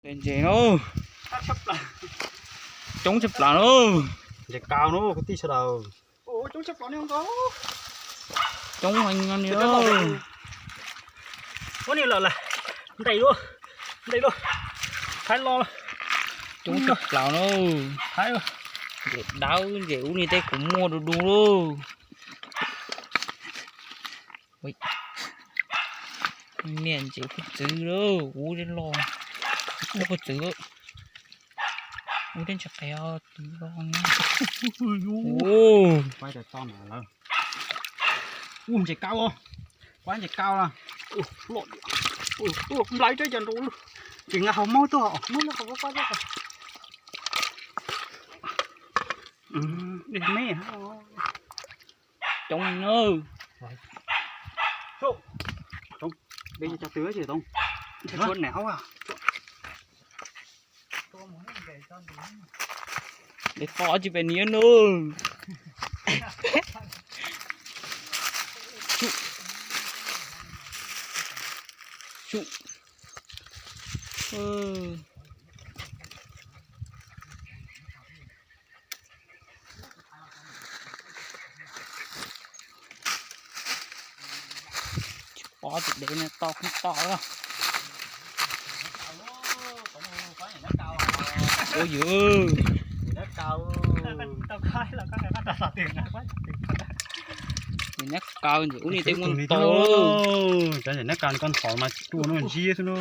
Ntses no, coob tshaj plaws no. Ntses kaus no kwv tij sawv daws. Coob heev li. Ua ni lawm las, ntes luaj, ntes luaj, thaiv los. Coob tshaj plaws no. Ntses dawb ntses ub ni tej kuv muaj du du lauj. Niam ntses kub txwv lauj, ub tej los, ub kub txwv, ub tej ntses qev txwv los. Ub ntses kaus, kuv ntses kaus na. Nplai rab yas nrau, tsis nqa hauv mob tuaj, muab lub hauv pob zeb. Dej me. Coob na. Dej cov twg tsis toob. Tshuav niam hauv. Dej fo tsis pem niam no. Tsis pom tus dev no tau kheej tau. Ua yws, neb kaus ntses ub ni tej muaj ntau. Cov ntses neb kaus koj nthos mas tua no ntsib xwb no.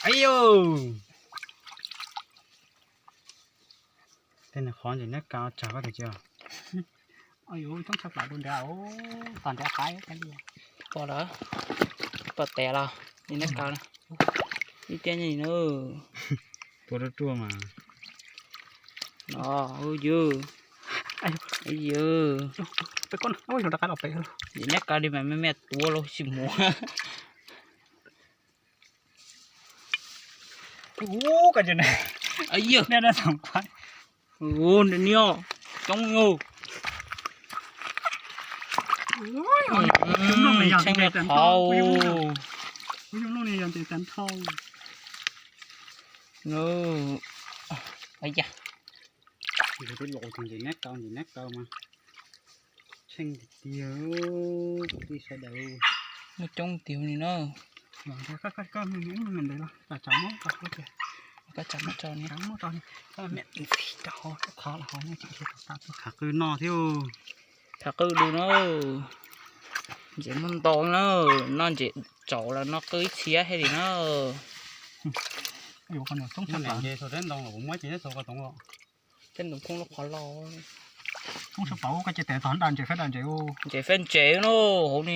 Aib yus, tej qhov ntses neb kaus tsag koj tus cia. Coob tshaj plaws rau nrad, tom nrad qaib. Pom lawm, pom tes los, neb kaus na. Ib tiab nyi na. Tua ruaj ruaj mas. No, yus, yus, neb kaus li mas me me tuav los tsis mus. Niam, coob yus. Tsheej me qhov. Ntses neb kaus, ntses neb kaus mas tsheej tiag tiag, kwv tij sawv daws. Muaj coob tiag li na. Koj tsam muab tso, koj tsam muab tso ni. Khav qwj noj thiab. Khav qwj du na. Ntses muaj ntau na, noj ntses tsaus los noj qwj ib txhia thiaj li na. Tej ntoo khoob lub qhov los. Ntses fab ntses no, hauv ni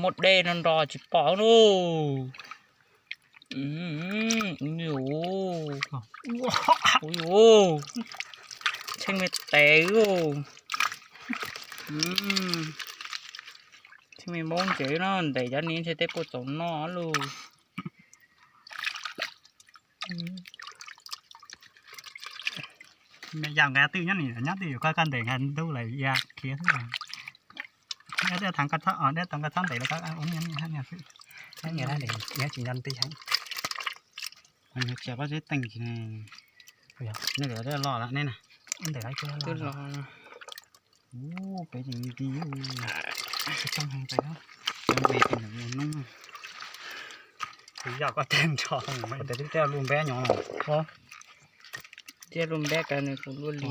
muaj dej no nrog tsis pom no. Ub, tsheej me tes. Tsheej me npaub ntses no, ntes cov ni ntshe tej puaj txaus noj lauj. Me yam nqaij twj nyob ni, nyob twj ywm koj ntes nqaij ntub lawm ya khiav xwb. Dej thav nqaij txhob, dej thav nqaij txhob ntes lawm koj ua niaj niaj xwb. Nyob tsis nco nti heev. Tsis pob zeb teej tsis ne. Nej los lawm nej na. Twb los. Ub, peb tsis nti. Coob heev peb. Coob me tes mus noob. Kuv yog koj tej nrho, tes twb tiaj lub npeb nyob los. Tiaj lub npeb kav nws kuv luaj li.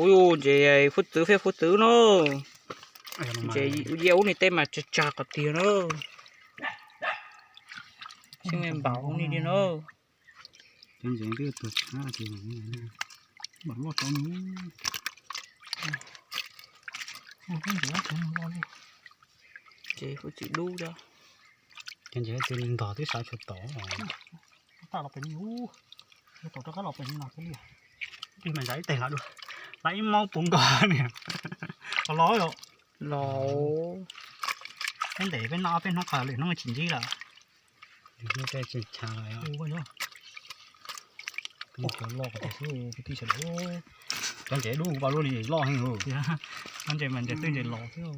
Ub, ntses fwj txwv fej fwj txwv no. Ntses yaj ub ni tej mas tsag tsag qhov tiag na. Xyov me npaum ub ni li na. Cov ntses twb tuag tshab tiag. Npaum loj tod. Ntses fwj txwv dub thiab. Cov ntses twb ntog twb sawv tshua tod. Tij mas zam ib teg los dua, lawv ib maub puv nkaus ni. Qhov los yom. Los. Peb ntes peb noj peb hnub qhov lwm hnub tsis ntsib lawm. Hnub tej tsis chav lawm. Cov loj ko xwb kwv tij sawv daws. Cov ntses dub kuv pom luaj li loj heev. Cov ntses mas ntses twj ntses los xwb.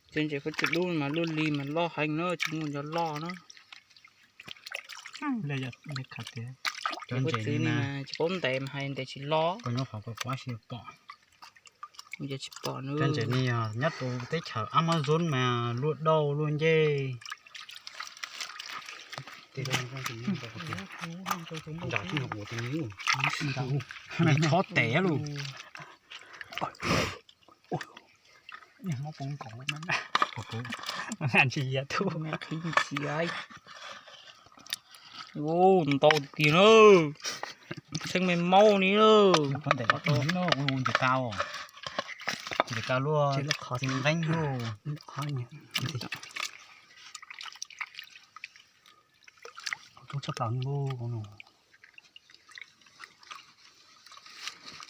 Txiv ntses koj tsis dub mas luaj li mas loj heev na, tsis muaj cov loj na. Cov ntses tsis paub ntes mas hais ntes tsis loj. Cov ntses no yog nyob rau teb chaws Amazon mas luaj dauj luaj ncej. Ntsas tib ua tis li, chob tes lawm. Ntsis ya tu, ntau tiag na. Txheeb me maub ni na. Ntses kav, ntses kav luaj, nqeeb luaj. Tub tshaj plaws no.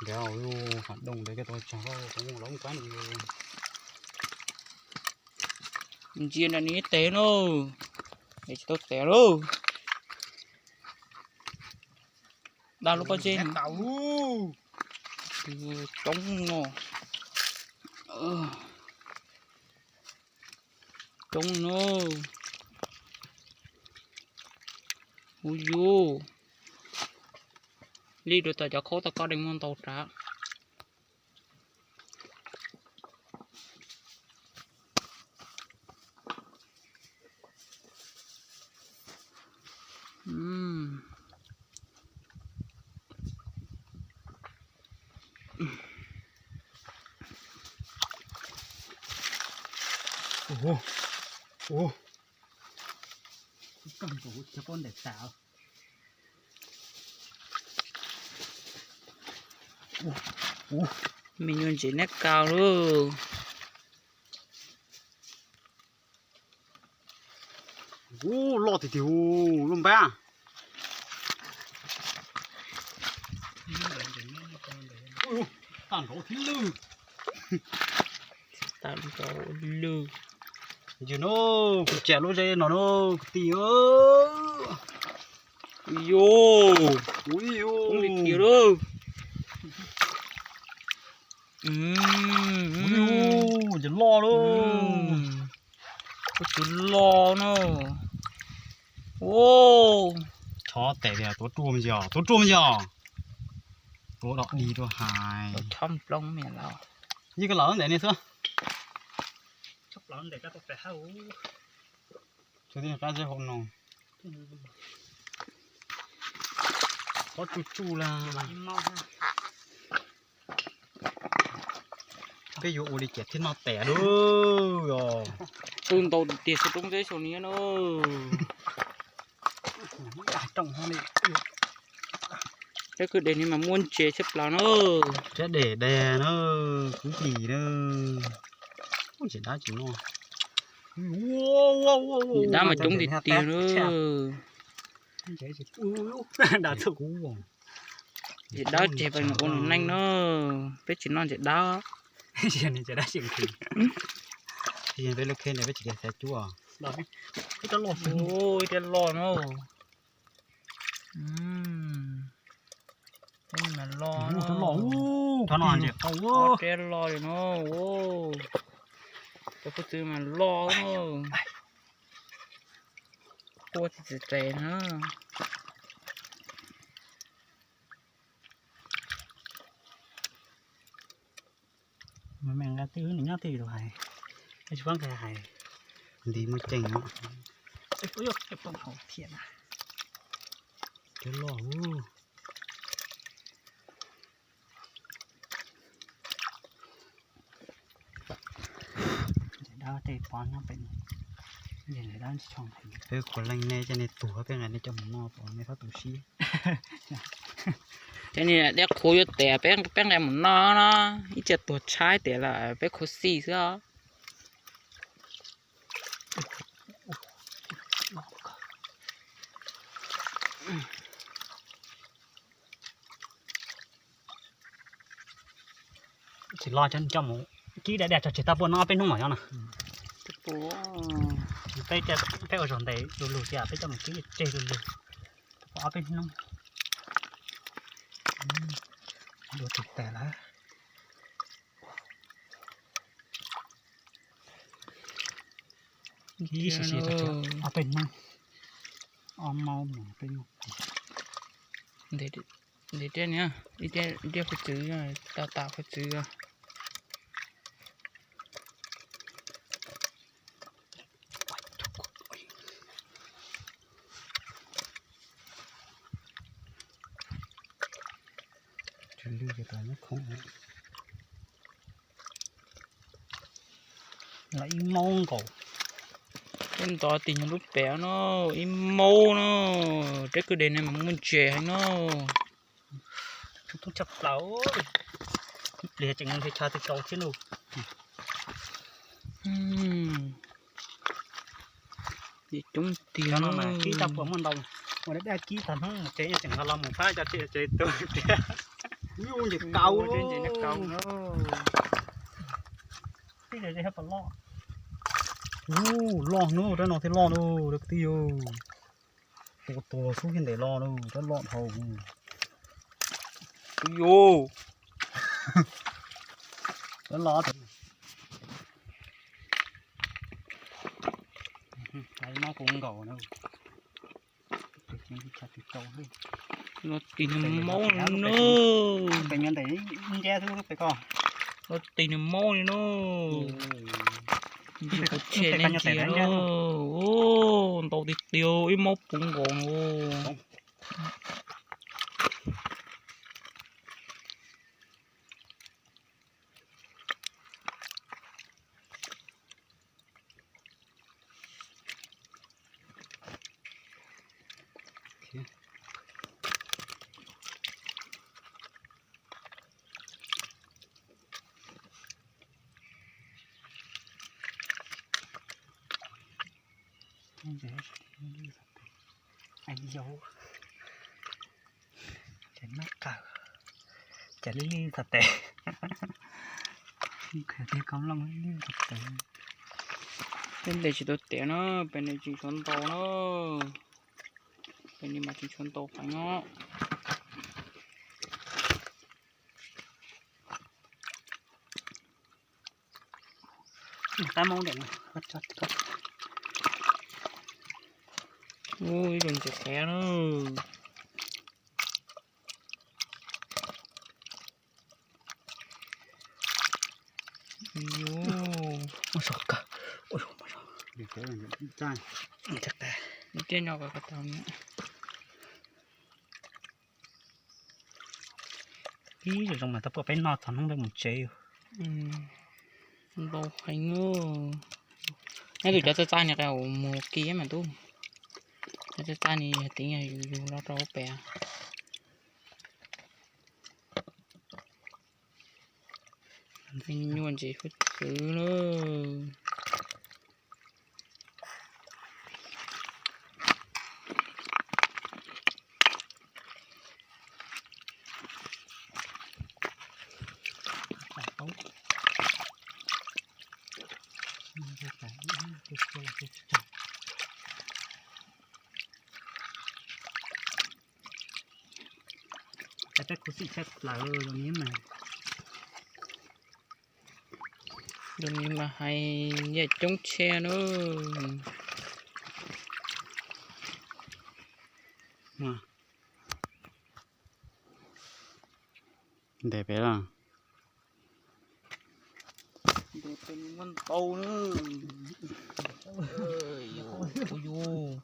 Nrad lub hav dooj ntawd koj tau tsog, tau muaj loob kuab. Ntsia nram ni tes na, es tsis tau tes lauj. Dag lub pob zeb. Coob no. Coob no. Hu yus li rau tom cov khaub tau koj deeg muaj ntau rab. Me nyuam ntses neb kaus lauj. Ub, loj tiag tiag, loj npab. Tag nrho thiab lwj. Tag nrho lwj. Yog no, kuv tsam lub zeb no no, kwv tij. Yus, ub, li tiag lauj. Ub, ces loj lauj. Ub, tus loj no. Ub, chob tes tias tuav ruaj me yog, tuav ruaj me yog. Tuav dog dig rau hais. Yeej koj los ntawm ne xwb. Qab zeb hauv no. Qhov tsuj tsuj la. Peb yuav ua li cas thiaj noj tes lauj. Tsuj ntau tiag, xov roob zeb saum ni na. Peb kwj deg ni mas muaj ntses tshaj plaws na. Rab deg dag na, kwv tij na. Ntses dab tsis muaj. Ntses dab mas coob tiag tiag na. Ntses dab tseg peb ua nws neej na. Peb tsis noj ntses dab. Peb lub khej ntawd peb tsis xav cuab. Ib rab loj no. Peb mas loj, ob rab loj li no. Cov kua txwv mas loj, quaj tsis txaus tes na. Me nqa twj nws nyob twj tus hais, tsis paub nqe hais. Nti muaj ceem no. Cov loj. Ntses dab tej pov nyob pem, ntses dab tsis tshua nqhis. Peb khuv leej nej coj nej tuag, peb nqa nej coj mus noj, nej txhob tu siab. Cov niag dab khuv yuav tes peb nqa mus noj no, ib txhia tuag tshaib tes lawm peb khuv xim xwb os. Tsis los coj mus kib dab dab tso tseg tau puas no ob peb hnub mas nyob no. Peb ua zog ntes lug lug cia peb coj mus kib tseg lug lug tau ob peb hnub. Dua tus tas lawm. Ib siab siab, ob peb hnub, ob mob mus peb hnub. Ntev tiag niag, ib tiag hwj txwv, tas tas hwj txwv. Ib mob nkaus. Peb nto tis nyuag lub pem no, ib mob no, rab kwj deg ne mas muaj ntses heev no. Tub tshaj plaws, ib pliag tseem nqhis chaw twg tau thiab lauj. Coob tiag no mas kib tau puas muaj ntau, ua dab dab kib tag hnub mus tsev tseem ho los mus phab cov tsev tsev tu tiag. Ntses kauv, ntses kauv. Loj hnub rab no thiaj loj lauj, rab kwv tij. Tua tua xub thiaj ntev loj lauj, rab loj dhau. Yus, rab loj. Lawv noj kuv nkaus na. Los tis nws maub li no. Los tis nws maub li no. Ntsia kuv tshem nej ntsia no. Ntau tiag tiag, ib maub puv nkaus no. Yau, ces nab qaws, ces li li txog tes, khaws tej koob looj li li txog tes. Tej ntes tsis tau tiav na, pem nws tseem tshuav ntau na, pem nws mas tseem tshuav ntau heev os. Ub, ib zaug ntses qhiav na. Ib zaug kawg. Ib zaug nyob ko taug. Ib zaug zoo mas tau pub peb noj txog hnub peb mus tsev. Ntau heev. Nyob tus cov txaj txaj ni mus kiag mas tub. Cov txaj txaj ni yog tias yog yus los rau pem. Nyuaj ntsis huab txwv lawm. Peb khuv xim tshaj plaws zoo li mas. Zoo li mas hais yam coob tshaj na. Ntes pem los? Ntes pem muaj ntau na. Ua yus.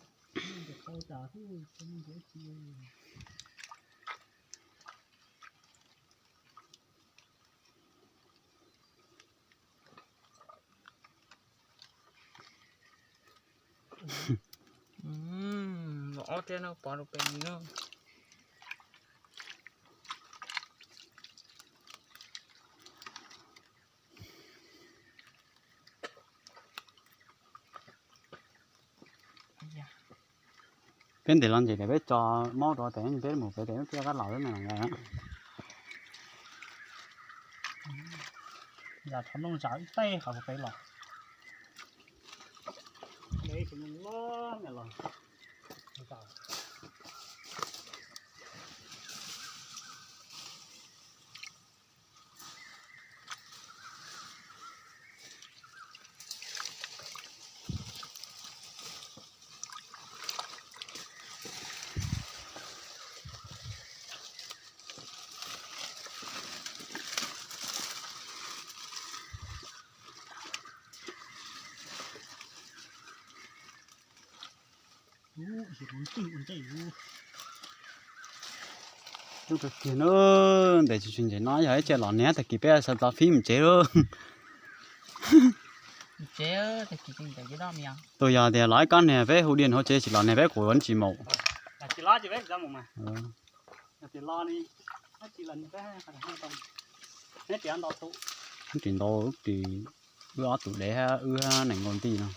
Ob teb no pov rau pem li no. Peb ntes los ntses tias peb tso maub rau tes peb mus pem tes thiaj qab los peb mus los nkaus. Yam thov nplooj zam ib teg qhov peb los. Ub, kiag no, ntes tsis tsis ntsem no yog ib ce los niag tag kis peb sawv tso fib mus tsev lauj. Tus yog tias los ib kob niag peb hu diam hauv tsev tsis los niag peb quav tsis maum. Tsis ntau, wb ob tug dev, wb nees nkaum nti no.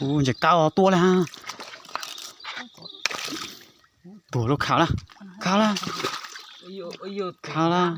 Kuv ntses kab tua lawm. Tuag lub khav lawm, khav lawm, khav lawm.